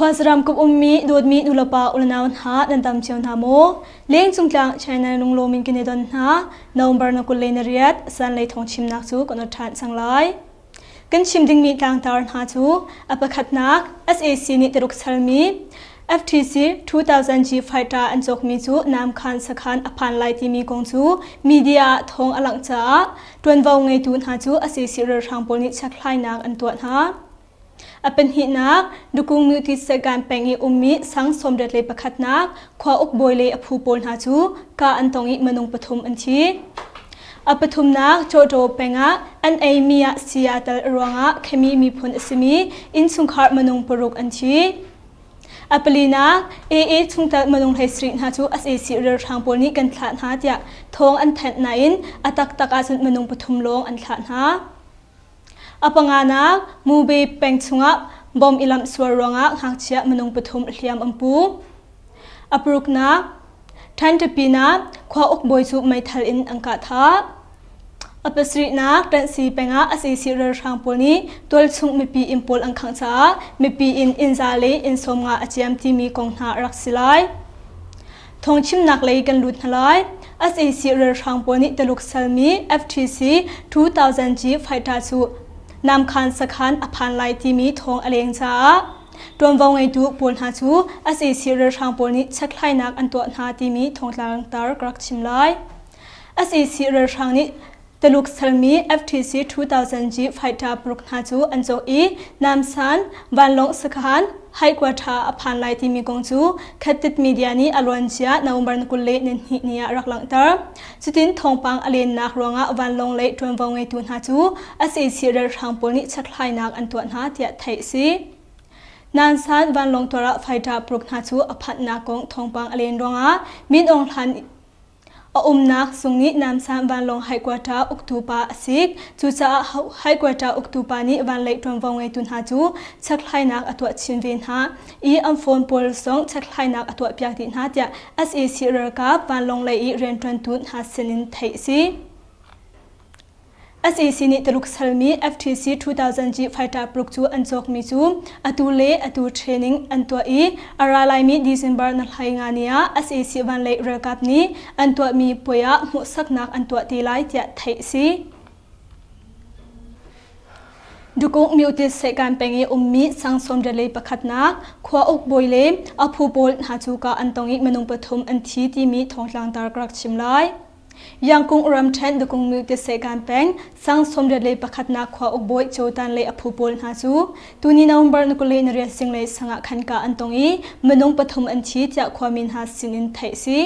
Khuasaram kup ummi dawtmi nulepa ulenau hna nan tam cio hna maw? Lengcung tlang China lunglawm in kan i don hna. November na 28 zanlei thawng chimnak cu kan ṭhan cang lai. Kan chim dingmi tlangtar hna cu a pakhatnak SAC nih Tuluk salmi FTC 2000G fighter an cawkmi cu Namkhan sakhan a phan lai timi kong cu media ah thawng a langh caah ṭuanvo ngeitu hna cu SAC ralhrang pawl nih chekhlainak an tuah hna. A pahnihnak, Dukung Muti Sagan peng i ummi sang 81nak khua uk bawi le a phu pawl hna cu ka an tong i minung pathum an thi. A pathumnak, Chawtaw peng ah an eimi ah sia tal ruangah Khemi miphun a simi innchungkhar minung paruk an thi. A palinak, AA chungtel minung 17 hna cu SAC ralhrang pawl nih kan thlah hna tiah thawng an thanh nain a taktak ahcun minung pathum lawng an thlah hna. A panganak, Mube peng chungah bom i lamh sual ruangah ngakchia minung pathum hliam an pu. A paruknak, Ṭhanṭapin ah khua uk bawi cu meithal in an kah thah. A pasarihnak, Ṭanhsi peng ah SAC ralhrang pawl nih tualchung mipi inn pawl an khangh caah mipi inn innza le inn 50 a ciam timi kong hna a rak si lai. Thawngchimnak lei kan lut hna lai. SAC ralhrang pawl nih Taluk salmi FTC 2000G fighter cu Namkhan sakhan a phan lai timi thawng a leng caah ṭuanvo ngeitu pawl hna cu SAC ralhrang pawl nih chekhlainak an tuah hna timi thawngtlang tar ka rak chim lai. SAC ralhrang nih Taluk salmi FTC 2000G fighter paruk hna cu an cawk i Namsan vanlawng sakhan headquarter a phan lai timi kong cu Khatit Media nih a luancia November 22 ni ah rak langhter. Cutin thawngpang a lennak ruangah vanlawng lei ṭuanvo ngeitu hna cu SAC ralhrang pawl nih chekhlainak an tuah hna tiah theih a si. Nansan vanlawng tuar ah fighter paruk hna cu a phanhnak kong thawngpang a len ruangah Min Aung Hlaing A umnak zung nih Namsan vanlawng headquarter uktu pa a si. Cucaah headquarter uktu pa nih vanlei ṭuanvo ngeitu hna cu chekhlainak a tuah chin ve hna i an phone pawl zong chekhlainak a tuahpiak dih hna tiah SAC ralkap vanlawng lei i rianṭuantu hna sinin theih a si. SAC nih Tuluk salmi FTC 2000G fighter paruk cu an cawkmi cu atu le atu training an tuah i a ra laimi December na hlai nga ni ah SAC vanlei ralkap nih an tuahmi puai ah hmuhsaknak an tuah te lai tiah theih a si. Dukung Myotit Sehkan peng i ummi sang 31nak khua uk bawi le a phu pawl hna cu ka an tong i minung pathum an thi timi thawngtlang tar ka rak chim lai. Yangkung ramṭhen Dukungnu Tisehkan peng sang 81nak khua ukbawi Chotan le a phu pawl hna cu tuni November 28 zinglei sangah khan kah an tong i minung pathum an thi tiah khuami hna sinin theih a si.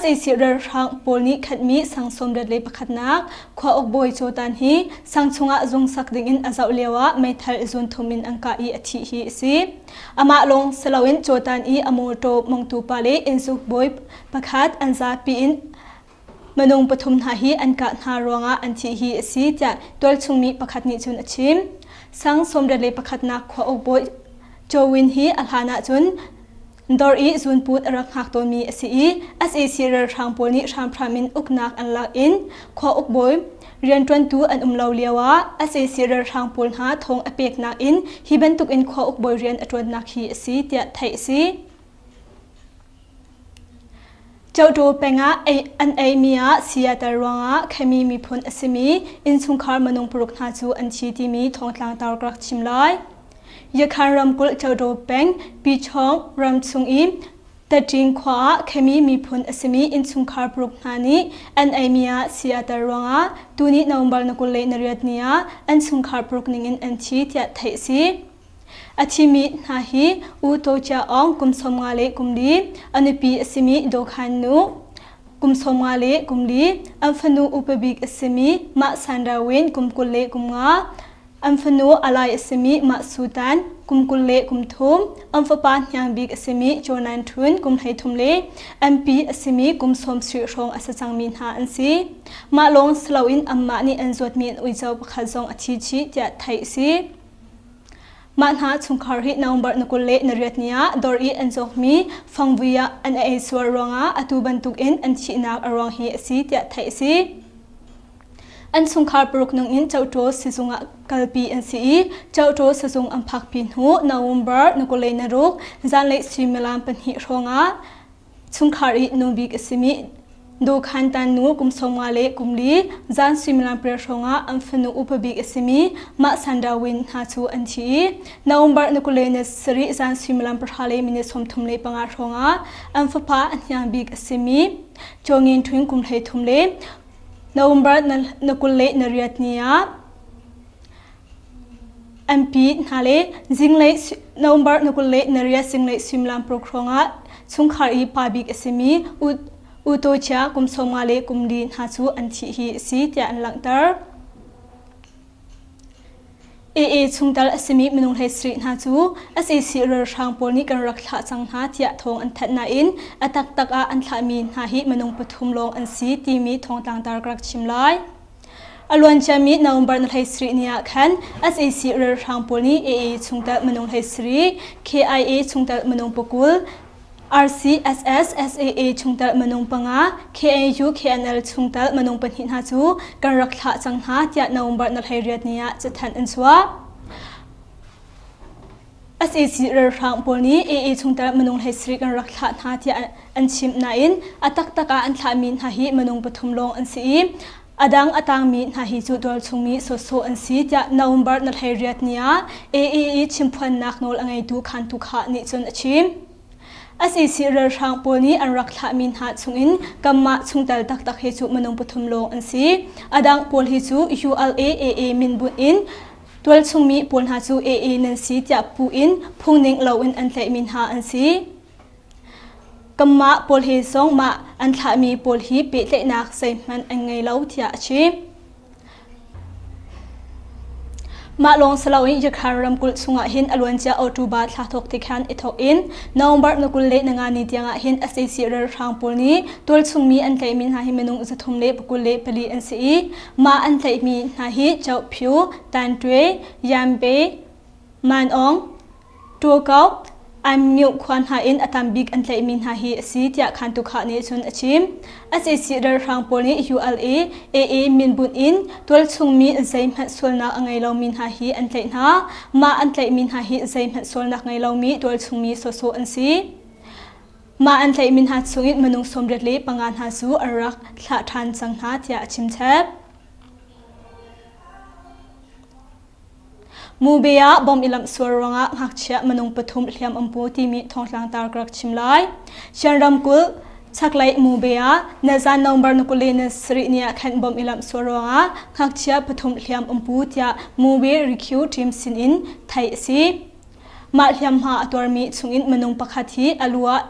SAC ralhrang pawl nih khatmi sang 81nak khua ukbawi Chotan hi sang chungah zung sak dingin a zoh lioah meithal zun thum in an kah i a thih hi a si. Amah lawng si loin Chotan i a mawṭaw mongtu pa le innzuk bawi pakhat an zapi in minung pathum hna hi an kah hna ruangah an thih hi a si tiah tualchungmi pakhat nih cun a chim. Sang 31nak khua uk bawi Chowin hi a hlan ahcun dawr i zunput a rak hngak tawnmi a si i SAC ralhrang pawl nih hramhram in uknak an lak in khua uk bawi rianṭuantu an um lo lioah SAC ralhrang pawl hna thawng a peknak in hi bantukin khua uk bawi rian a ṭuannak hi a si tiah theih a si. Coṭaw peng ah an eimi ah siater ruangah Khemi miphun a simi innchungkhar minung paruk hna cu an thi timi thawngtlang tar ka rak chim lai. Yakhan ramkulh Coṭaw peng Pichawng ram chung i Taṭing khua ah Khemi miphun a simi innchungkhar paruk hna nih an eimi ah siater ruangah tuni November na 28 ni ah an chungkhar paruk ningin an thi tiah theih a si. A thimi hna hi U To Chia Aung kum 54, a nupi a simi Daw Khan Nu kum 54, an fanu upa bik a simi Mah San Ra Win kum 25, an fanu alai a simi Mah Su Tan kum 23, an fapa hniang bik a simi Cho Nan Htun kum 33 le an pi a simi kum 70 hrawng a si cangmi hna an si. Mah lawng si loin anmah nih an zuatmi an uico pakhat zong a thi chih tiah theih a si. Mah hna chungkhar hi November na 28 ni ah dawr i an cawkmi fangvui ah an ei sual ruangah atu bantukin an thihnak a ruang hi a si tiah theih a si. An chungkhar paruk nung in Chohtaw sizung ah kalpi an si i Chohtaw sizung an phakpi hnu November 26 zanlei suimilam 2 hrawngah chungkhar i nu bik a simi Do Khan Tan nu kum 50 le kum li zan suimilam 8 hrawngah an fanu upa bik a simi Mah Sandra Win hna cu an thi i November 27 zan suimilam 10 le minute 35 hrawngah an fapa a hniang bik a simi Chaw Ngin Thwin kum 33 le November 28 ni ah MP hna le zinglei November 28 zinglei suimilam paruk hrawngah chungkhar i pa bik a simi U To Chia kum 50 le kum li hna cu an thih hi a si tiah an langhter. AA chungtel a simi minung 17 hna cu sac ralhrang pawl nih kan rak thlah cang hna tiah thawng an thanh nain a taktak ah an thlahmi hna hi minung pathum lawng an si timi thawngtlangtar ka rak chim lai. A luanciami November 17 ni ah khan sac ralhrang pawl nih AA chungtel minung 17, KIA chungtel minung 20, RCSS SAA chungtel minung panga, KNU KNL chungtel minung pahnih hna cu kan rak thlah cang hna tiah November 28 ni ah cathanh an chuah. Sac ralhrang pawl nih AA chungtel minung 17 kan rak thlah hna tiah an chimh nain a taktak ah an thlahmi hna hi minung pathum lawng an si i a dang a tangmi hna hi cu tualchungmi sawsawh an si tiah November 28 ni ah AAE chimphuannak nawl a ngeitu Khan Tu Kha nih cun a chim. Sac ralhrang pawl nih an rak thlahmi hna chungin kanmah chungtel taktak hi cu minung pathum lawng an si. A dang pawl hi cu ULA AA min bunh in tualchungmi pawl hna cu AA nan si tiah pu in phungning loin an tlaihmi hna an si. Kanmah pawl he zong mah an thlahmi pawl hi pehtlaihnak zeihmanh an ngei lo tiah a chim. Mah lawng si loin Yakhar ramkulh chungah hin a luancia October thla thawk ti khan i thawk in November 25 ni tiangah hin sac ralhrang pawl nih tualchungmi an tlaihmi hna hi minung 324 an si i mah an tlaihmi hna hi Chohpyu, Tantwe, Yambe, Manong, Tuakau, Aimyuh khua hna in a tam bik an tlaihmi hna hi a si tiah Khan Tu Khah nih cun a chim. Sac ralhrang pawl nih ULA, AA minbunh in tualchungmi zeihmanh sualnak a ngei lomi hna hi an tlaih hna. Mah an tlaihmi hna hi zeihmanh sualnak ngei lomi tualchungmi sawsawh an si. Mah an tlaihmi hna chungin minung 85 hna cu an rak thlah ṭhan cang hna tiah a chim chap. Mube ah bom i lamh sual ruangah ngakchia minung pathum hliam an pu timi thawngtlangtar ka rak chim lai. Shan ramkulh chaklei Mube ah nizan November 27 ni ah khan bom i lamh sual ruangah ngakchia pathum hliam an pu tiah Mube Rescue Team sin in theih a si. Mah hliamhma a tuarmi chungin minung pakhat hi a lu ah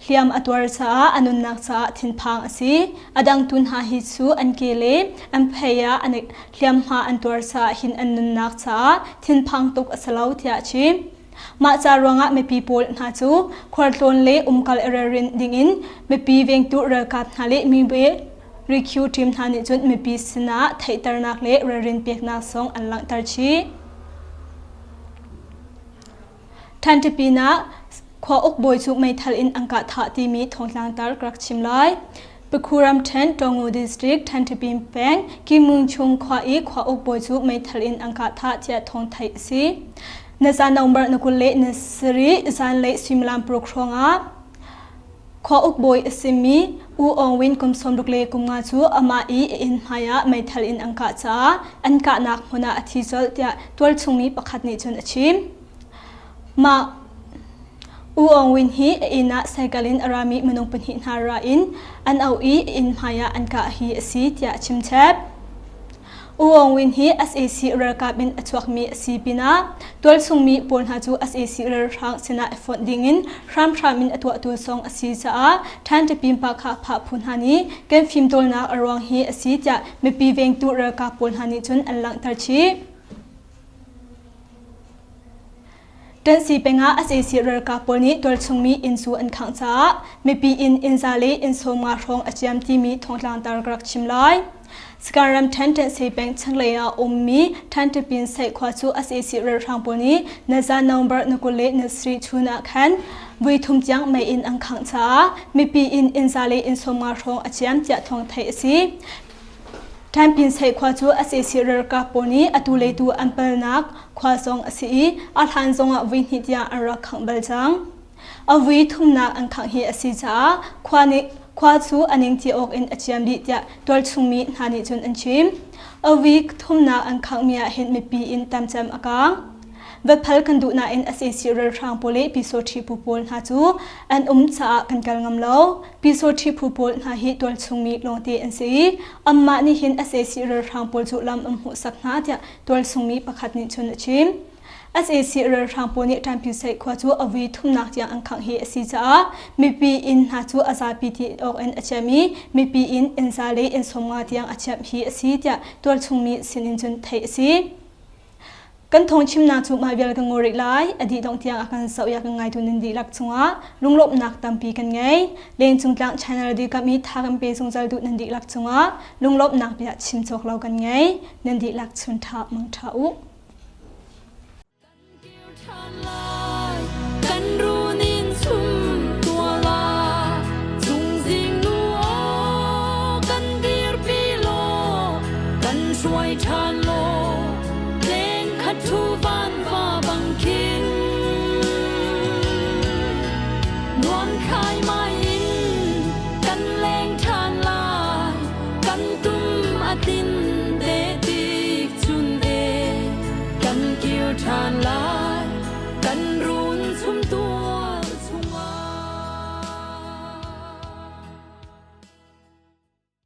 Hliam a tuar caah a nunnak caah thinphang a si. A dangtu hna hi cu an ke le an phei ah an hliamhma an tuar caah hin an nunnak caah thinphang tuk a si lo tiah a chim. Mah ca ruangah mipi pawl hna cu khualtlawn le umkal i relrin dingin mipi vengtu ralkap hna le mibe rescue team hna nih cun mipi sinah theihternak le ralrin peknak zong an langhter chih. Ṭhanṭi ah khua uk bawi cu meithal in an kah thah timi thawngtlangtar ka rak chim lai. Pakhu ramṭhen Tawngu District Ṭhanṭipin peng Kimungchung khua i khua uk bawi cu meithal in an kah thah tiah thawng theih a si. Nizan November 27 zanlei suimilam paruk hrawngah khua uk bawi a simi U Aung Win kum 65 cu amah i a inn hmai ah meithal in an kah caah an kahnak hmun ah a thi colh tiah tualchungmi pakhat nih cun a chim. Mah U Aung Win hi a inn ah cycle in a rami minung pahnih hna ra in an auh i a inn hmai ah an kah hi a si tiah a chim chap. U Aung Win hi sac ralkap in a chuakmi a si pinah tualchungmi pawl hna cu sac ralhrang sinah i fonh dingin hramhram in a tuahtu zong a si caah Ṭhanṭipin pa kha phah phu hna nih kan fimtawlnak a ruang hi a si tiah mipi vengtu ralkap pawl hna nih cun an langhter chih. Ṭansi peng ah sac ralkap pawl nih tualchungmi inn cu an khangh caah mipi inn innza le inn 50 hrawng a ciam timi thawngtlangtar ka rak chim lai. Sagaing ramṭhen Ṭansi peng chaklei ah ummi Ṭhanṭipin Seih khua cu sac ralhrang pawl nih nizan November 27 chun ah khan voi thum tiang mei in an khangh caah mipi inn innza le inn 50 hrawng a ciam tiah thawng theih a si. Ṭhanpin Sei khua cu sac ralkap pawl nih atu le tu an palnak khua zong a si i a hlan zongah vui hnih tiang an rak khangh bal cang. A vui thumnak an khangh hi a si caah khua nih khua cu a ning ti awk in a ciam dih tiah tualchungmi hna nih cun an chim. A vui thumnak an khanghmi ah hin mipi in tamcem a kaang. Vaphal kan duh nain sac ralhrang pawl le Pyusawṭhi phu pawl hna cu an um caah kan kal ngam lo. Pyusawṭhi phu pawl hna hi tualchungmi lawngte an si i anmah nih hin sac ralhrang pawl cu lam an hmuhsak hna tiah tualchungmi pakhat nih cun a chim. Sac ralhrang pawl nih Ṭanpyisaih khua cu a vui thumnak tiang an khangh hi a si caah mipi inn hna cu a zapi ti awk in a ciam i mipi inn inn za le inn 50 tiang a ciamh hi a si tiah tualchungmi sinin cun theih a si. Kan thawngchimnak cu mah vial kan ngol rih lai. A dih dongh tiang a kan zoh i a kan ngaitu nan dihlak cungah lunglawmhnak tampi kan ngei. Lengcung tlang channel dirkamh i tha kan pe zungzal duh nan dihlak cungah lunglawmhnak bia chim cawk lo kan ngei. Nan dihlak chun ṭha mang ṭha u.